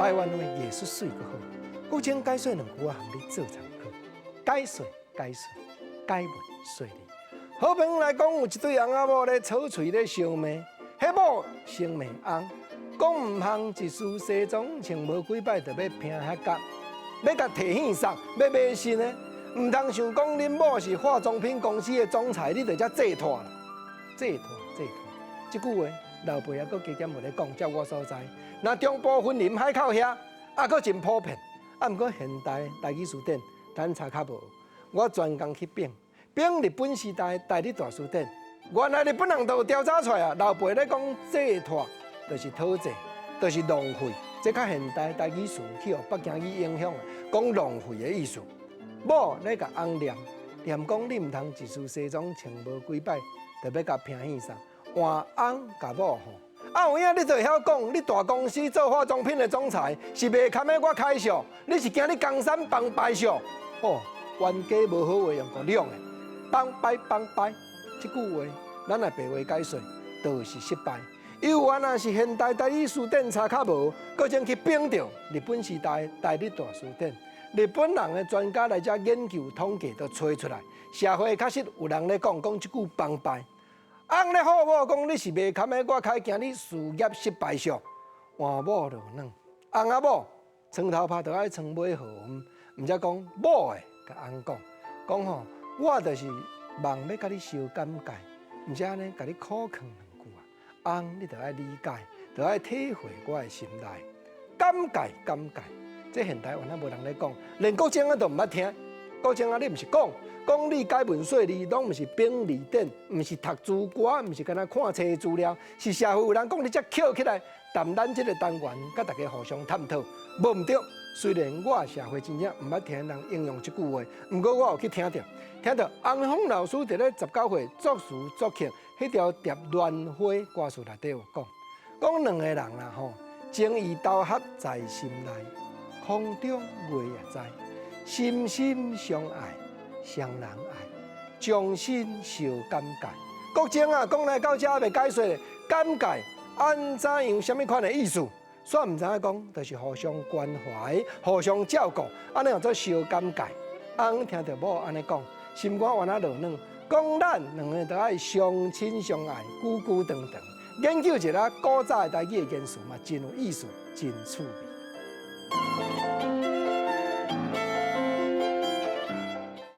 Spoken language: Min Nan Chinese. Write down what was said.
台灣話藝術媠閣好。國情解說兩句，我含你做參考。解說解說，解文說理。好朋友來講，有一對翁仔某咧吵喙咧相罵，彼某先罵翁，講毋通一事西裝穿無幾擺，就欲拼遐角，欲共提戲送，欲買新的。毋通想講恁某是化妝品公司的總裁，你就遮借脫啦，借脫借脫。這句話老輩猶閣加減有咧講，照我所知，若中部雲林海口遐，猶閣真普遍。啊，毋過現代台語辭典，咱查較無。我專工去反，反日本時代台日大辭典，原來日本人都有調查出來啊。老輩咧講借脫，就是討債，就是浪費。這較現代台語詞去予北京語影響，講浪費的意思。某咧共翁念念講，你毋通一事西裝穿無幾擺，就欲共拼戲送換翁共某吼。啊，有影你就會曉講，你大公司做化妝品的總裁是袂堪的我開銷，你是驚你江山崩敗相？哦，冤家無好話用個兩的，崩敗崩敗，這句話咱來白話解說，就是失敗。猶原若是現代台語辭典查較無，閣將去反著日本時代台日大辭典。日本人的專家來遮研究統計，都揣出來，社會確實有人咧講講這句崩敗。翁咧好某講你是袂堪的，我開驚你事業失敗相，換某就軟。翁仔某床頭拍就愛床尾和，毋才講某的共翁講，講吼我就是望欲共你相感謝，毋才按呢共你苦勸兩句啊。翁你著愛理解，著愛體會我的心內，感謝感謝。這現代原來無人咧講，連國政仔都毋捌聽。國政仔你毋是講，講你解文說理，攏毋是反字典，毋是讀書歌，毋是干焦看冊資料，是社會有人講你才抾起來，談咱這個單元，佮大家互相探討，無毋對。雖然我社會真正毋捌聽人應用這句話，毋過我有去聽著，聽著洪峰老師佇咧19歲作詞作曲，彼條疊鸞花歌詞內底有講，講兩個人啦吼，情意投合在心內。空中月也知，心心相愛，雙人愛，將心相感謝。國政啊，講來到遮未解說咧，感謝按怎樣？啥物款的意思？煞毋知影講，就是互相關懷、互相照顧，按呢叫做相感謝。翁聽著某按呢講，心肝原來落軟，講咱兩个都愛相親相愛，久久長長。研究一下古早的台語的言辭嘛，真有意思，真趣味。